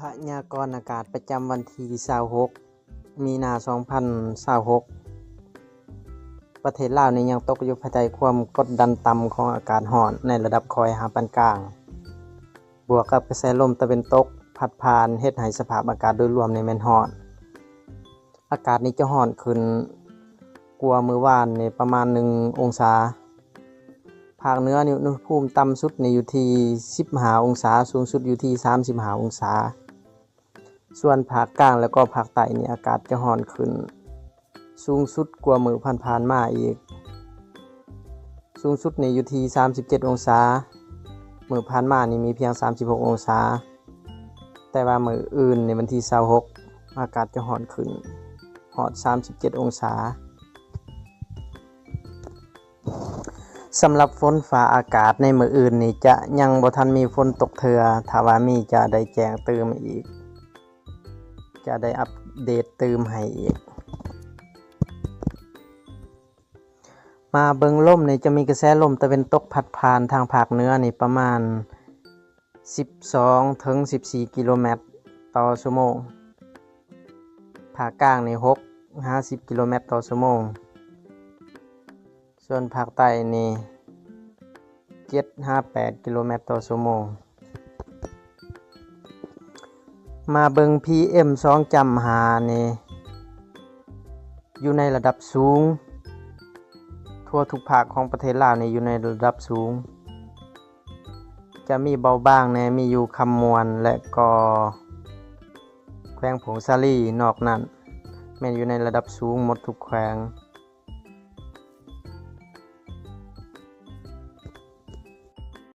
ພະຍາກອນອາກາດປະຈຳວັນທີຊາວຫົກ ມີນາ ສອງພັນຊາວຫົກ ປະເທດລາວນີ້ຍັງຕົກຢູ່ພາຍໃຕ້ຄວາມກົດດັນຕ່ຳຂອງອາກາດຮ້ອນໃນລະດັບຄ່ອຍຫາປານກາງ ບວກກັບກະແສລົມຕາເວັນຕົກພັດຜ່ານ ເຮັດໃຫ້ສະພາບອາກາດໂດຍລວມນີ້ແມ່ນຮ້ອນ. ອາກາດນີ້ຈະຮ້ອນຂຶ້ນກວ່າມື້ວານນີ້ປະມານໜຶ່ງອົງສາ. ພາກເໜືອນີ້ອຸນຫະພູມຕ່ຳສຸດນີ້ຢູ່ທີ່ສິບຫ້າອົງສາ, ສູງສຸດຢູ່ທີ່ສາມສິບຫ້າອົງສາ. ສ່ວນພາກກາງແລ້ວກໍພາກໃຕ້ນີ້ອາກາດຈະຮ້ອນຂຶ້ນສູງສຸດກວ່າມື້ຜ່ານໆມາອີກ. ສູງສຸດນີ້ຢູ່ທີ່ສາມສິບເຈັດອົງສາ, ມື້ຜ່ານມານີ້ມີພຽງສາມສິບຫົກອົງສາ, ແຕ່ວ່າມື້ອື່ນໃນວັນທີຊາວຫົກ ອາກາດຈະຮ້ອນຂຶ້ນຮອດສາມສິບເຈັດອົງສາ. ສຳລັບຝົນຟ້າອາກາດໃນມື້ອື່ນນີ້ຈະຍັງບໍ່ທັນມີຝົນຕົກເທື່ອ, ຖ້າວ່າມີຈະໄດ້ແຈ້ງຕື່ມອີກ, ຈະໄດ້ອັບເດດຕື່ມໃຫ້ອີກ. ມາເບິ່ງລົມນີ້ ຈະມີກະແສລົມຕາເວັນຕົກພັດຜ່ານທາງພາກເໜືອນີ້ປະມານສິບສອງເຖິງສິບສີ່ກິໂລແມັດຕໍ່ຊົ່ວໂມງ, ພາກກາງນີ້ຫົກຫາສິບກິໂລແມັດຕໍ່ຊົ່ວໂມງ, ສ່ວນພາກໃຕ້ນີ້ເຈັດຫາແປດກິໂລແມັດຕໍ່ຊົ່ວໂມງ. ມາເບິ່ງ ພີເອັມ ສອງຈຸດຫ້າ ນີ້ ຢູ່ໃນລະດັບສູງ, ທົ່ວທຸກພາກຂອງປະເທດລາວນີ້ຢູ່ໃນລະດັບສູງ, ຈະມີເບົາບາງແດ່ ມີຢູ່ຄຳມ່ວນ ແລະກໍແຂວງຜົ້ງສາລີ, ນອກນັ້ນແມ່ນຢູ່ໃນລະດັບສູງໝົດທຸກແຂວງ.